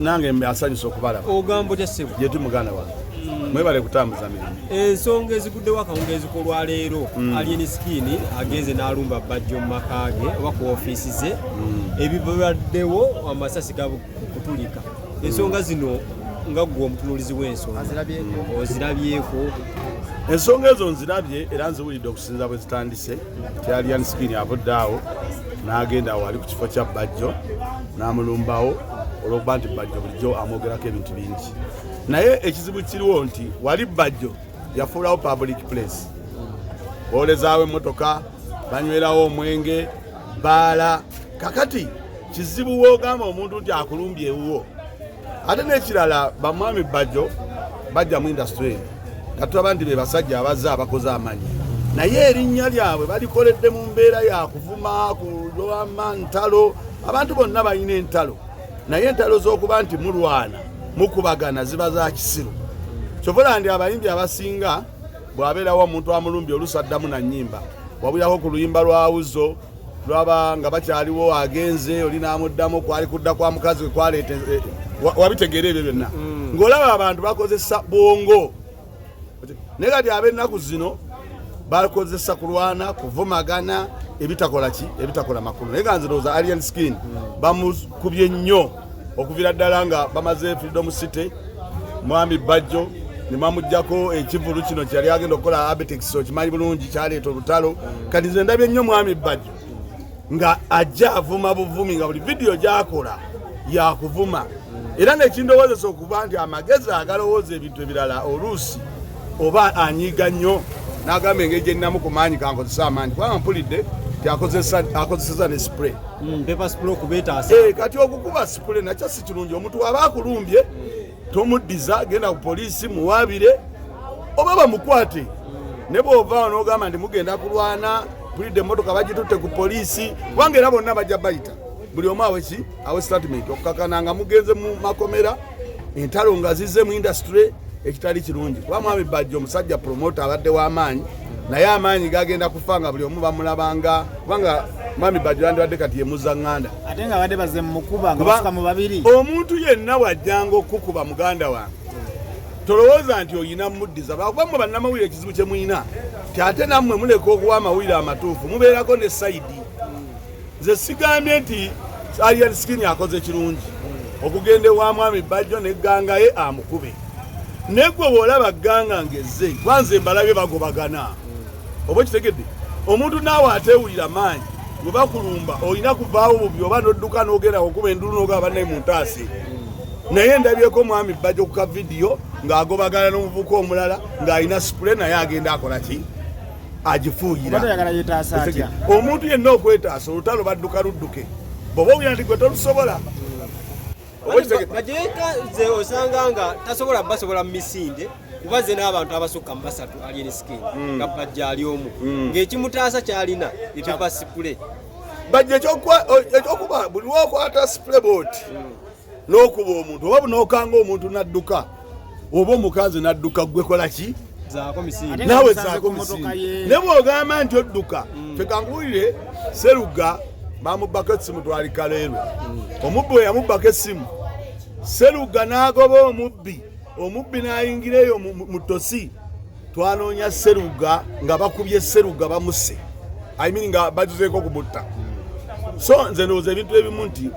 Nange mbasanyusa okubalaba. Ogamba otya ssebo? Gyetu muganda wange. Mwebale kutambuza mirimu. Ensonga eziguddewo akawungeezi k'olwaleero, Alien Skin agenze n'alumba Bajjo mu maka ge oba ku ofiisi ze. Ebibaddewo amasasi gakutulika. Ensonga zino nga ggwe omutunuulizi w'ensonga ozirabyeko? Ensonga ezo nzirabye era nziwulidde okusinza bwe zitandise nti Alien Skin avudde awo n'agenda awo ali ku kifo kya Bajjo n'amulumbawo olw'okuba nti Bajjo bulijjo amwogerako ebintu bingi. Naye ekizibu kiriwo nti wali Bajjo yafuulawo public place, boolezaawo emmotoka, banywerawo omwenge, baala. Kakati kizibu woogamba omuntu nti akulumbye ewuwo. Ate n'ekirala, bamwami Bajjo bajja mu industry eno nga tulaba nti be basajja abazze abakoze amanyi, naye erinnya lyabwe balikoledde mu mbeera ya kuvuma, kulwama ntalo. Abantu bonna balina entalo, naye entalo z'okuba nti mulwana mukubagana ziba za kisiru. Kyova ndi abayimbi abasinga bw'abeerawo omuntu amulumbye oluusi addamu na nnyimba, wabuyako ku luyimba lwa Wuzo lwaba nga bakyaliwo agenze oli n'amuddamu kwali kudda kwa mukazi we kwaleeta wabitegeera ebyo byonna ng'olaba abantu bakozesa bwongo. Naye kati ab'ennaku zino bakozesa kulwana, kuvumagana, ebitakola ki, ebitakola makulu. Naye nga nze ndowooza Alien Skin bamukubye nnyo okuviira ddala nga bamaze Freedom City, mwami Bajjo ne bamugjako ekivulu kino kyeyali agenda okukola Abitex, okimanyi bulungi kyaleeta olutalo. Kati nze ndabye nnyo mwami Bajjo nga ajja avuma buvumi, nga buli vidiyo gyakola yakuvuma, era nekindowoozesa okuba nti amagezi agalowooza ebintu ebirala oluusi oba anyiiga nnyo n'agamba engeri gye nnamu ku maanyi kankozesa amaanyi, kubanga mpulidde nti akozeseza ne spray. Pepper spray okubeetaasa. Kati okukuba spray nakyo si kirungi. Omuntu waba akulumbye tomuddiza, genda ku poliisi muwaabire oba bamukwate. Ne bw'ovaawo n'ogamba nti mugenda kulwana, mpulidde emmotoka bagitutte ku poliisi, kubanga era bonna bajja bayita buli omu awe ki, awe statement, okukakana nga mugenze mu makomera, entalo nga zize mu industry, ekitali kirungi. Kuba mwami Bajjo omusajja promoter abadde w'amaanyi, naye amaanyi gagenda kufa nga buli omu bamulabanga, kubanga mwami Bajjo yandibadde kati ye Muzaŋŋanda. Ate nga badde bazze mukuba nga basuka mu babiri. Omuntu yenna bw'ajjanga okukuba, muganda wange, tolowooza nti oyina muddiza, lwakuba mmwe bannamawulire ekizibu kye mulina ti ate nammwe muleka okuwa amawulire amatuufu, mubeerako ne side. Nze sigambye nti Alien Skin akoze kirungi okugenda ewa mwami Bajjo negganga ye amukube, naye gwe bw'olaba gganga ngezze, kuba nze mbalabye bagobagana, oba okitegedde, omuntu naawe ateewulira maanyi bwe bakulumba olina kuvaawo bubi oba n'odduka n'ogenda okuba endulu n'ogaba bannaye mu ntaasi. Naye ndabyeko mwami Bajjo ku ka vidiyo ng'agobagana n'omuvubuka omulala ng'alina spray, naye agenda akola ki, agifuuyira. Oba toyagala yeetaasa atya? Omuntu yenna okwetaasa olutalo badduka ludduke, bw'oba owulira nti gwe tolusobola, oba okitegedde. Bajeka ze osanga nga tasobola basobola mu misinde, kuba ze n'abantu abasukka mu basatu Alien Skin nga Bajja ali omu, ng'ekimutaasa kyalina e pepper spray. Bajja ekyokuba buli lwokwata spray bwoti n'okuba omuntu oba n'okanga omuntu n'adduka oba omukazi n'adduka, gwe kola ki? Zaako misinde. Ate nga Naawe musanze zaako ku mmotoka misinde. ye. Ne bw'ogamba nti odduka, fekankuwulire, Seruga bamubbako essimu, twali Kaleerwe, omubbi we yamubbako essimu, Seruga n'agoba omubbi, omubbi n'ayingira eyo mu tosi. Twanoonya Seruga nga bakubye Seruga bamusse, I mean nga bajuzeeko okumutta. So nze ndowooza ebintu ebimu nti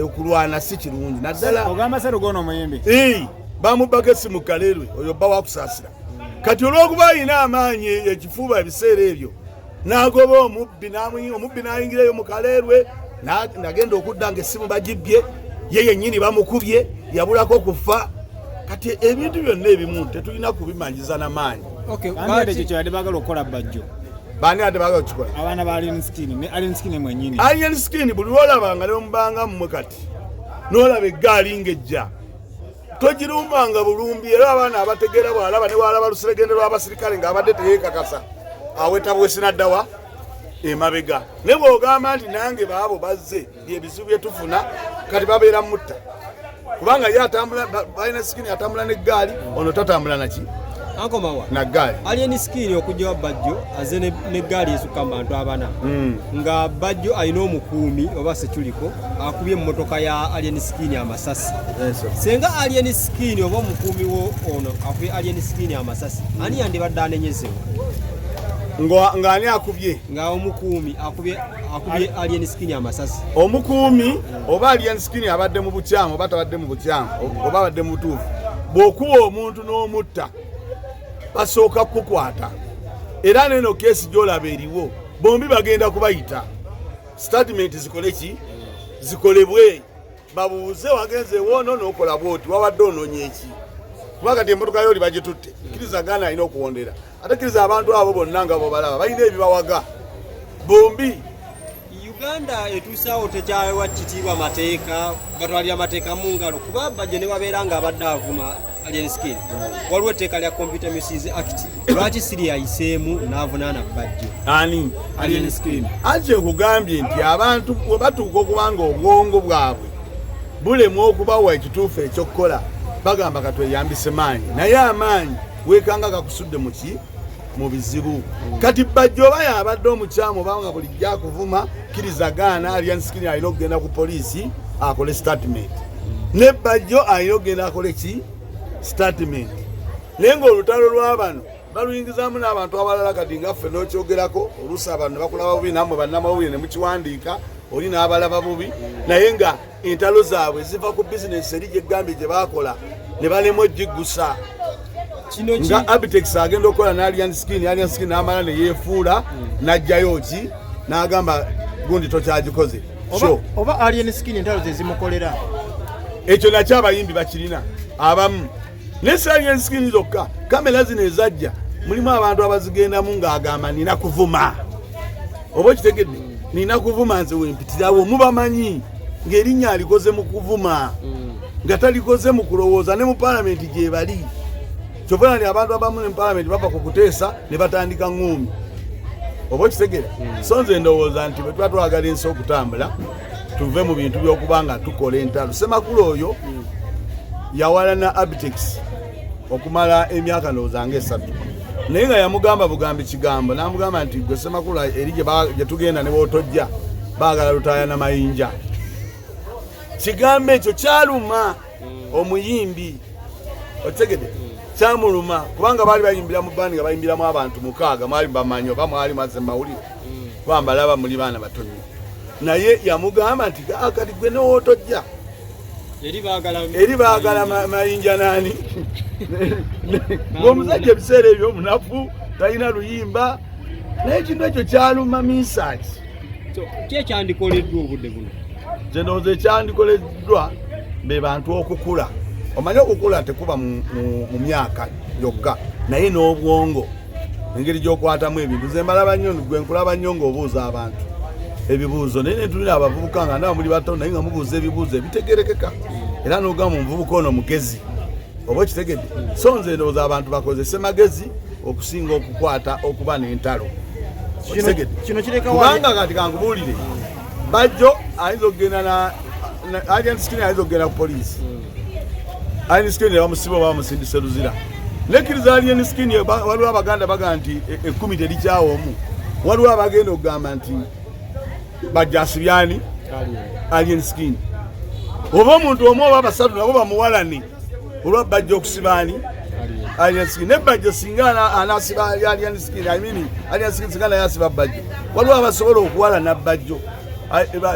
okulwana si kirungi naddala Ogamba Seruga ono omuyimbi? Ee, bamubbako essimu Kaleerwe, oyo bba wakusaasira. Kati olw'okuba alina amaanyi ekifuba ebiseera ebyo n'agoba omubbi, omubbi n'ayingirayo mu Kaleerwe, nagenda okudda ng'essimu bagibbye, ye yennyini bamukubye, yabulako kufa. Kati ebintu byonna ebimu tetulina kubimanyiza na maanyi. Kandi ekyo kyebadde baagala okukola Bajjo. Baani ate baagala okukikola? Abaana ba Alien Skin ne Alien Skin mwennyini. Alien Skin buli lwolabanga ne mubanga mmwe kati n'olaba eggaali ng'ejja, togirumbanga bulumbi. Era abaana abategeera bw'alaba ne bw'alaba luseregende lw'abasirikale ng'abadde teyeekakasa, aweta bwesinaddawa emabega. Naye bw'ogamba nti nange baabo bazze, byebizibu bye tufuna. Kati babeera mutta, kubanga ye atambula, balina Skin atambula n'eggaali, ono tatambula naki. Ankomawa Na ggaali. Alien Skin okujja wa Bajjo aze n'eggaali esukka mu bantu abana, nga Bajjo alina omukuumi oba seculiko akubye emmotoka ya Alien Skin amasasi. Senga Alien Skin oba omukuumi wo ono akubye Alien Skin amasasi, ani yandibadde anenyezebwa? Ng'ani akubye? Nga omukuumi akubye Alien Skin amasasi. Omukuumi oba Alien Skin abadde mu bukyamu oba tabadde mu bukyamu oba abadde mu butuufu, bw'okuba omuntu n'omutta basooka kukukwata. Era neno case gy'olaba eriwo, bombi bagenda kubayita, statement zikole ki, zikolebwe, babuuze wagenze woono n'okola bwoti, wabadde onoonya eki? Kuba kati emmotoka yooli bagitutte. Kkiriza gaana alina okuwondera, ate kkiriza abantu abo bonna nga bobalaba balina ebibawaga bombi. Uganda etuusaawo tekyawewa kitiibwa mateeka, batwalira amateeka mu ngalo, kuba Bajjo ne babeera nga abadde avuma Alien Skin, waliwo etteeka lya Computer Misuse Act, lwaki siri yayiseemu n'avunaana Bajjo? Ani? Alien Skin. Anti nkugambye nti abantu bwe batuuka okuba nga obwongo bwabwe bulemwa okubawa ekituufu ekyokukola, bagamba katweyambise maanyi, naye amaanyi weekanga gakusudde muki, mu bizibu. Kati Bajjo oba yabadde omukyamu obanga bulijjo akuvuma, kkiriza gaana, Alien Skin alina okugenda ku poliisi akole statement, ne Bajjo alina okugenda akole ki, statement. Naye ng'olutalo lw'abano baluyingizaamu n'abantu abalala. Kati nga ffe n'okyogerako, oluusi abantu ne bakulaba bubi, nammwe bannamawulire ne mukiwandiika, oli n'abalaba bubi, naye nga entalo zaabwe ziva ku bizinesi eri gyegambye gye baakola ne balemwa ogiggusa. Kino ki? Nga Abitex agenda okukola ne Alien Skin, Alien Skin n'amala ne yeefuula n'ajjayo ki, n'agamba gundi tokyagikoze. So Oba Alien Skin entalo ze zimukolera. Ekyo nakyo abayimbi bakirina abamu, naye si Alien Skin zokka. Kamera zino ezajja mulimu abantu abazigendamu ng'agamba nina kuvuma, oba okitegedde, nina kuvuma nze wempitirawo. Mubamanyi ng'erinnya alikoze mu kuvuma, nga talikoze mu kulowooza. Ne mu palamenti gye bali, kyova nti abantu abamu ne mu palamenti bava ku kuteesa ne batandika ŋŋumi, oba okitegera. So nze ndowooza nti bwe tuba twagala ensi okutambula, tuve mu bintu by'okuba nga tukola entalo. Semakulu oyo yawalana Abitex okumala emyaka ndowooza nga 3, naye nga yamugamba bugambi kigambo, n'amugamba nti gwe Semakulu, eri gye tugenda ne bw'otojja baagala Lutaaya na mayinja. Kigambo ekyo kyaluma omuyimbi, okitegedde, kyamuluma kubanga baali bayimbira mu bandi nga bayimbiramu abantu mukaaga, mwali bamanyi oba mwali mazze mawulire, kuba mbalaba muli baana batono. Naye yamugamba nti, "Ah, kati gwe newootojja eri baagala eri baagala mayinja nani." Ng'omusajja ebiseera ebyo omunafu, talina luyimba, naye ekintu ekyo kyaluma Misaki. So, ki ekyandikoleddwa obudde buno? Nze ndowooza ekyandikoleddwa be bantu okukula. Omanye okukula tekuba mu myaka gyokka, naye n'obwongo, engeri gy'okwatamu ebintu. Nze mbalaba nnyo, gwe nkulaba nnyo ng'obuuza abantu ebibuuzo, naye netulina abavubuka nga ndaba muli bato, naye nga mubuuza ebibuuzo ebitegerekeka, era n'ogamba omuvubuka ono mugezi, oba okitegedde. So nze ndowooza abantu bakozese magezi okusinga okukwata okuba n'entalo. Okitegedde? Kino kirekawo Kubanga kati kankubuulire, Bajjo ayinza okugenda Alien Skin ayinza okugenda ku poliisi, Alien Skin ne bamusiba oba bamusindise Luzira. Nekkiriza Alien Skin, waliwo abaganda baga nti ekkumi terikyawa omu. Waliwo abagenda okugamba nti Bajjo asibyani Alien Skin, oba omuntu omu oba basatu nabo bamuwalane olwa Bajja okusibaani Alien Skin. Ne Bajjo singa anasiba Alien Skin, I mean, Alien Skin singa naye asiba Bajjo, waliwo abasobola okuwalana Bajjo,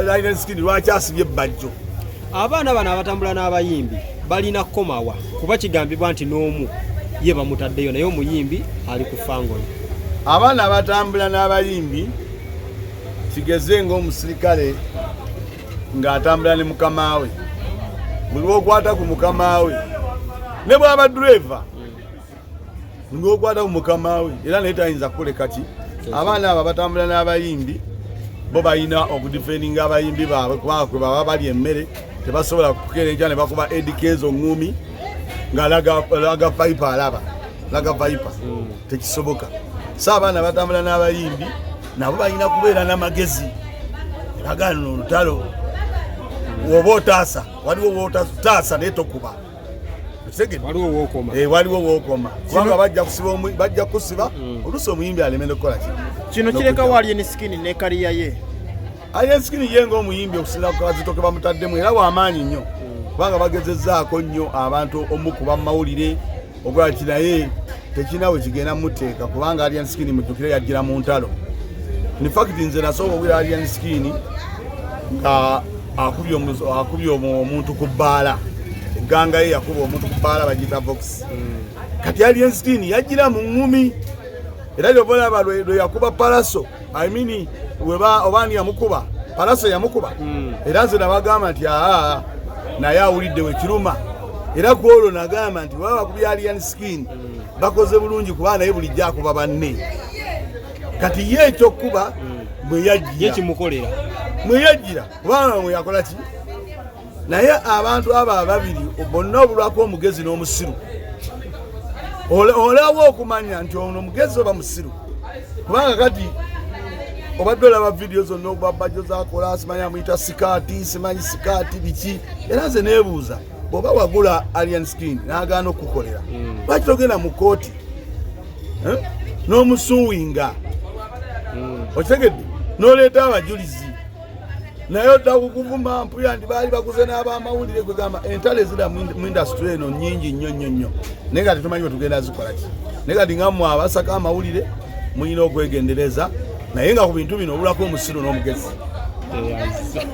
Alien Skin lwaki asibye Bajjo. Abaana bano abatambula n'abayimbi balina kukomawa? Kuba kigambibwa nti n'omu ye bamutaddeyo, naye omuyimbi ali ku fangoni. Abaana abatambula n'abayimbi, kigeze ng'omusirikale ng'atambula ne mukama we. Buli lwokwata ku mukama we, ne bw'aba dureva, ng'okwata ku mukama we, era naye tayinza kukuleka ki. Abaana abo abatambula n'abayimbi bo balina okudifendinga abayimbi baabwe, kubanga kwe baba bali emmere. Tebasobola kukeera enkya ne bakuba Eddy Kenzo ŋŋumi ng'alaga Viper, alaba laga Viper, tekisoboka. So abaana batambula n'abayimbi nabo balina kubeera n'amagezi, ebagaana olutalo. Woba otaasa, waliwo wotaasa naye tokuba. Okitegedde? Waliwo wookoma. Eh, waliwo wookoma kubanga bajja kusiba bajja kusiba oluusi omuyimbi aleme nokukola ki. Kino kirekawo Alien Skin ne career ye. Alien Skin ye ng'omuyimbi okusinza ku kazito ke bamutaddemu era w'amaanyi nnyo, kubanga bagezezzaako nnyo abantu omukuba mu mawulire okola ki, naye tekirina we kigenda muteeka, kubanga Alien Skin mujjukire yajjira mu ntalo. In fact nze nasooka okuwulira Alien Skin nga akubye omuntu ku bbaala, egganga ye yakuba omuntu ku bbaala bagiyita Vox. Kati Alien Skin yajjira mu ŋŋumi, era lyova olaba lwe yakuba Palaso, I mean, weba obaani yamukuba, Palaso yamukuba. Era nze nabagamba nti aa, naye awulidde wekiruma. Era ku olwo nagamba nti baba bakubye Alien Skin bakoze bulungi, kuba naye bulijjo akuba banne. Kati ye ekyokuba bwe ye yajjira kimukolera mwe yajjira, kubanga mwe yakola ki. Naye abantu abo ababiri bonna obulwako omugezi n'omusiru. Olawo okumanya nti ono mugezi oba musiru, kubanga kati obadde olaba vidiyo zonna okuba Bajjo zakola, simanyi amuyita sikaati, simanyi sikaati biki. Era nze neebuuza, bw'oba wagula Alien Skin n'agaana okukukolera, lwaki togenda mu kooti, eh? N'omusuwinga, okitegedde, n'oleeta abajulizi, naye odda kukuvuma mpuya nti baali baguze n'abamawulire. Kwegamba entalo ezira mu industry eno nyingi nnyo nnyo nnyo, naye nga tetumanyi bwe tugenda zikola ki. Naye kati nga mmwe abasaka amawulire mulina okwegendereza, naye nga ku bintu bino obulako omusiru n'omugezi. Teyanze.